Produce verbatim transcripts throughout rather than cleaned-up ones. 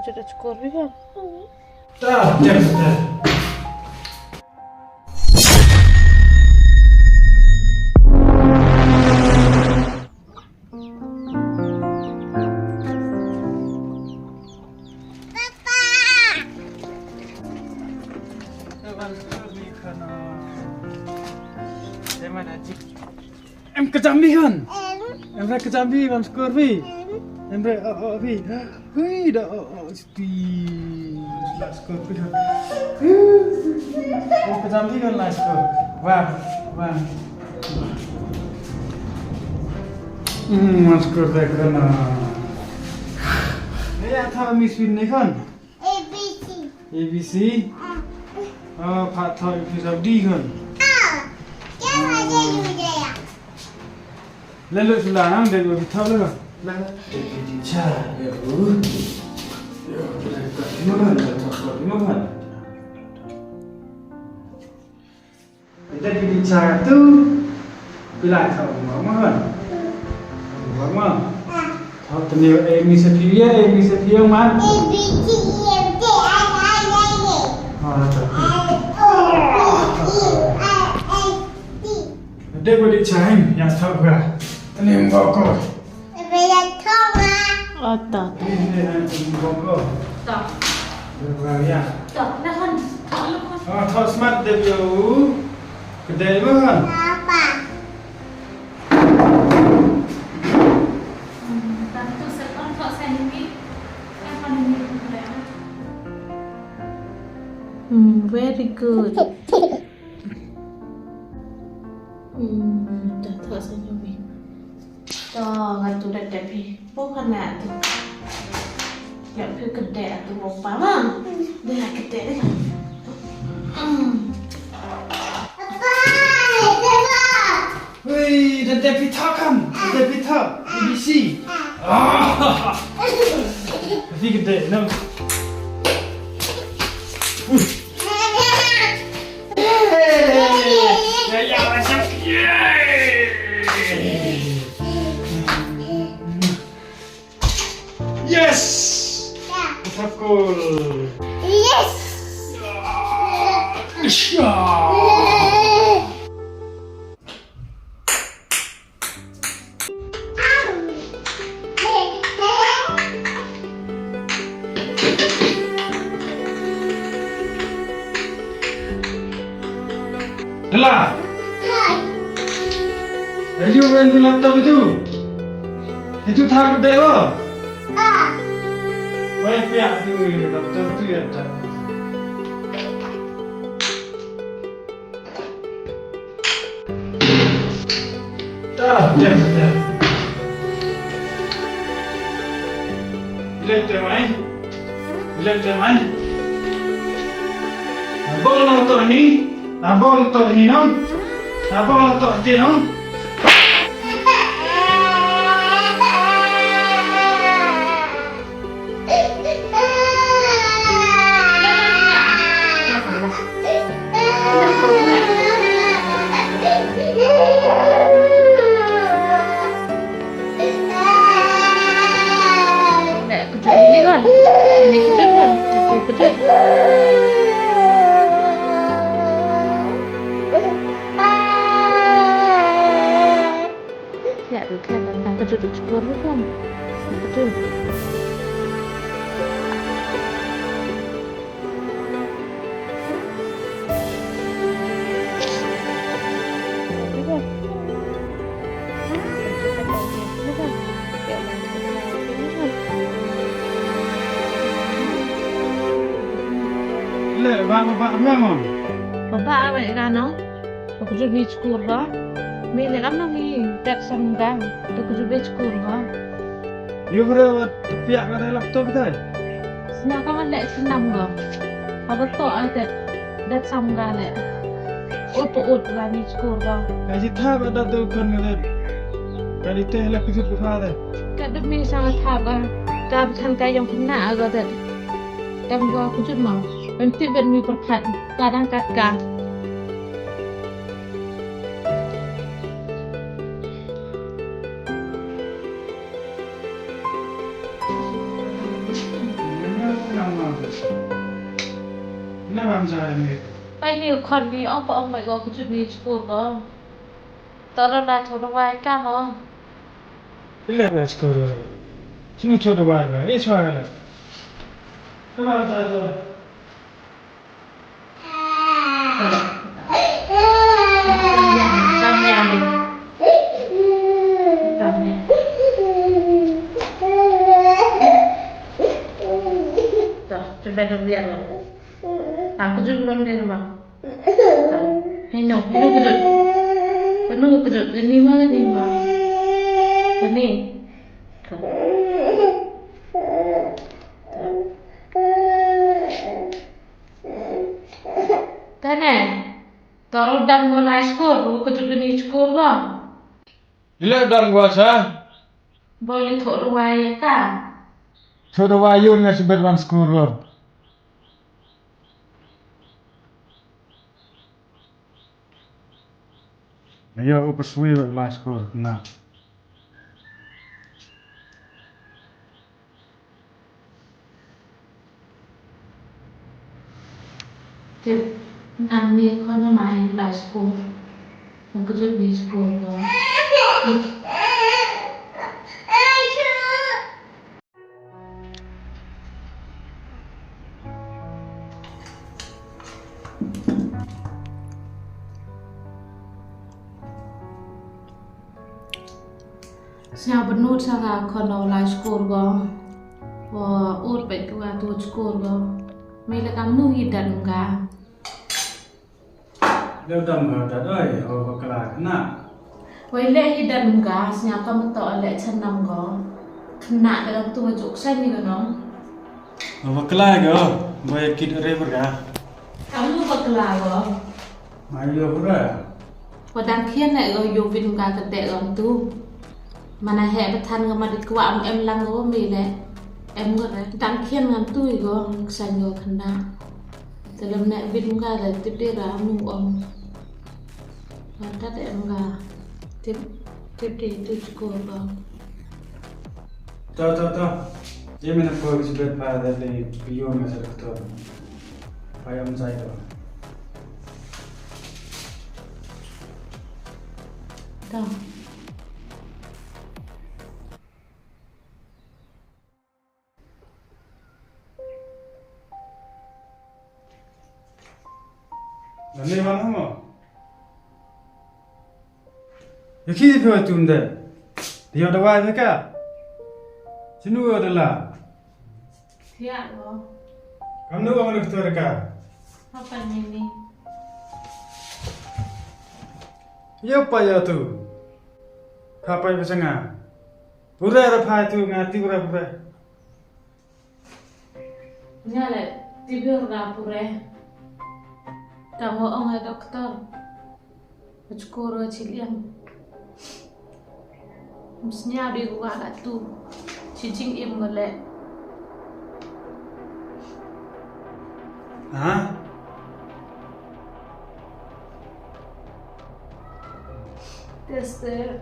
Chut da chkor phi ko. Ta, ta, ta. Em ka jam bi kan? Em re ka jam bi, wan skur bi. Em re, oh, oh, bi. Hui, da, oh, oh, sti. La skur bi kan. Oh, ka jam bi kan la skur. Wah, wah. Hmm, wan skur de kan. Ni ya tha mi swin ni kan. A B C. A B C? Ah, pha tho i phi sa D khon. Ah, kya baje yu jaya? Le lo sula nang de lo phi tho le lo. La la. Cha, ya u. Ya, le ka, ma kan, le ka, ma kan. Ite phi di cha tu, phi lai tho ma ma kan. Ma ma. Tho tani A mi sa phi ya, A mi sa phi ya man. A B C D E F G H I J K. Ah, tho. Ite phi di cha hin, ya tho ga. Tani ma ko. Ata. Ta. Ta, na hon. Ta, na hon. Ah, tho smat de yo. Kedai ma hon. Apa? Hmm, ta tu set on tho sen ni. Kan hon ni. Hmm, very good. Hmm, ta tho sen ni. To, nga tu da dep hi. Bo khana tu. Ya phi kede tu bo pa ma. De la kede de. Hmm. Hui, da dep hi tho kan. Da dep hi tho. A B C. Ah. Phi kede, no. Hui. Yes! Yes! Yes! Dela. Ayu, wen tu laptop itu. Itu thar de wa. Wai pia tu laptop tu ya ta. Ta, ta, ta. Bilang te mai. Bilang te mai. Na bol na to ni. Na bol to ni no. Na bol to ti no. Ya, tu kan, kan, kan, tu, tu, tu, tu, tu. Le, ba, ba, ba, ba, ba. Ba, ba, ba, ka no? Wa kjut mi chkur ko. Mi le kam nong mi tet sam ka. To kjut mi chkur ko. Yu bro, piak ka te laptop te. Sna ka man le snam ko. Haba to ai te. Tet sam ka le. Ut ut la mi chkur ko. Ka ji tha ba da tu khon ka te. Ka di te la kjut ko fa te. Ka dep mi sa tha ba. Ka than ka yong khna ko te. Kam ko kjut ma. Ban tip ban mi pyrkhat. Ka dang kat ka. Na bam sa ni. Pai ni khon ni ong pa ong mai ko ku chu ni school ko. Tara na thon wai ka ho. Ile na school ko. Sini thon wai ka. Is wai ka. Tara ta to. Hino, hino kejut. Hino kejut. Hino kejut. Ini mana ni ma? Ini. Tane. Tara dang wa lai school, ru kejut ni school ba. Ile dang wa sa? Bo ye thok ruwai ya ka. Thok ruwai yun nga sibet wan school ro. Ayo, u peswi wa lai school na. Tip, nang ni khon mai lai school. Nang kejut ni school ko. Sñiaw bynnud sa nga khon o lai skur ko. Wa ur peit ka wa tu skur ko. Me le kam nu hi dan ka. Le dam ka da doi, o bakla kna. Wei le hi dan ka, sñiaw kam to le chan nam ko. Kna da tu juk sa ni ko nong. O bakla ko, boy kit re ber ka. Kam nu bakla ko. Ayo, hura. Wa dang khian ne ko yo vin ka kate ko tu. Mana he pathan ka ma di kwah em lang ko mi le. Em ko re. Dang khian ngam tu ko, ksan ko khana. Te lem ne vin ka le tip de ra mu om. Wa ta de em ka. Tip, tip de tu ko ko. To, to, to. Ye me na ko ki bet pa da le yo me sa doktor. Pa yam sai to. To. Ani wan mo. Yaki phi wa tum de. Yo dawai phi ka. Sinu yo dala. Thiah ko. Kamnu ong doktor ka? Apa ni ni? Yo pa yo tu. Ka pa yo sanga. Pura ra pa tu nga ti pura pura. Nya le tibir ra pura. Tamo ong a doktor. Chkoro chiliang. Msnya di gua la tu. Chi jingim ngole. Ha? Tester.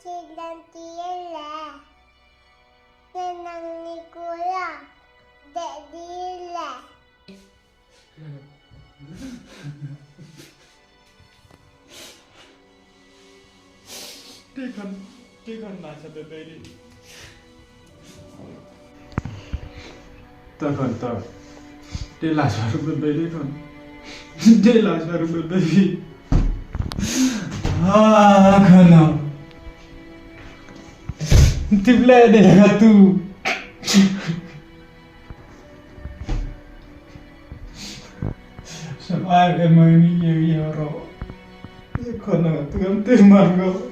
Chilan ti le. Nang ni kula. De di le. Te khon, te khon la sa bebe di. Ta khon ta. Te la sa ru bebe di khon. Te la sa ru bebe di. Ah, khon. Tip le de ka tu. Sam ai em mai ni ye ye ro. Ye khon na tu am te man ko.